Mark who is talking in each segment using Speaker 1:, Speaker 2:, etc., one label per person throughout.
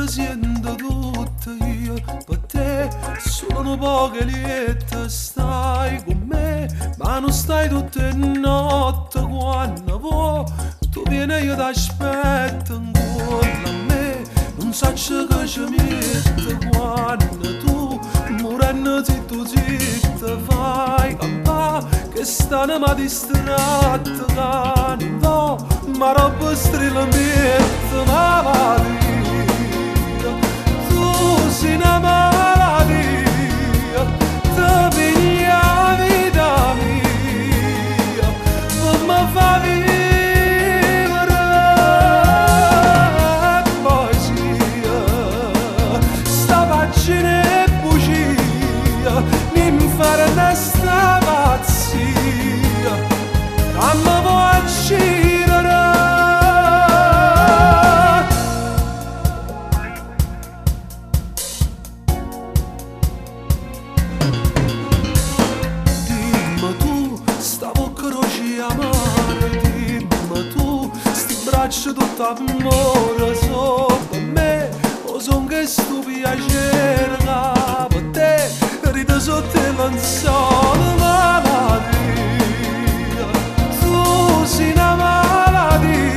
Speaker 1: Siento tutto io per te, solo un po' che lieta stai con me, ma non stai tutte notte quando vuoi, tu vieni e io ti aspetto ancora a me, non so che ci metto quando tu, morendo zitto zitto fai campà, che stanima distratta che non vo, ma roba strilla metto malattia, tu sei una malattia, ti piglia la vita mia, non mi fa vivere poesia, sta pagina è bugia, mi fare sta pazzia, che mi può uccidere. Dimmi tu, sta bocca roce amara, dimmi tu, sti braccia tutto amore sopra me, o son che sto piacere che per te, ride sotto il lenzuolo, malattia, tu sei una malattia,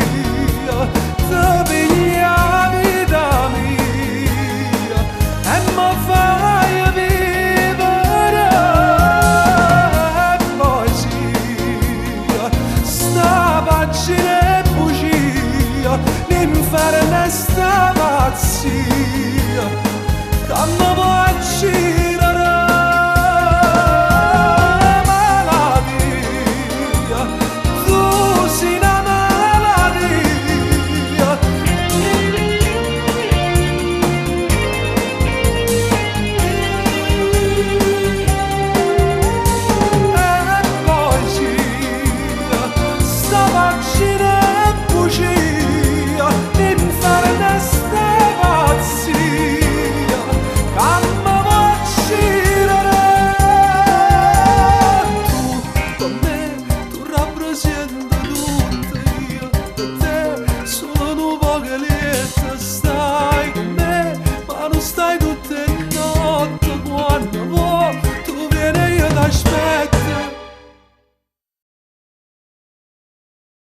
Speaker 1: ti piglia la vita mia, e mi fai vivere poesia, sta pagina è bugia, mi fare sta pazzia, che mi può uccidere.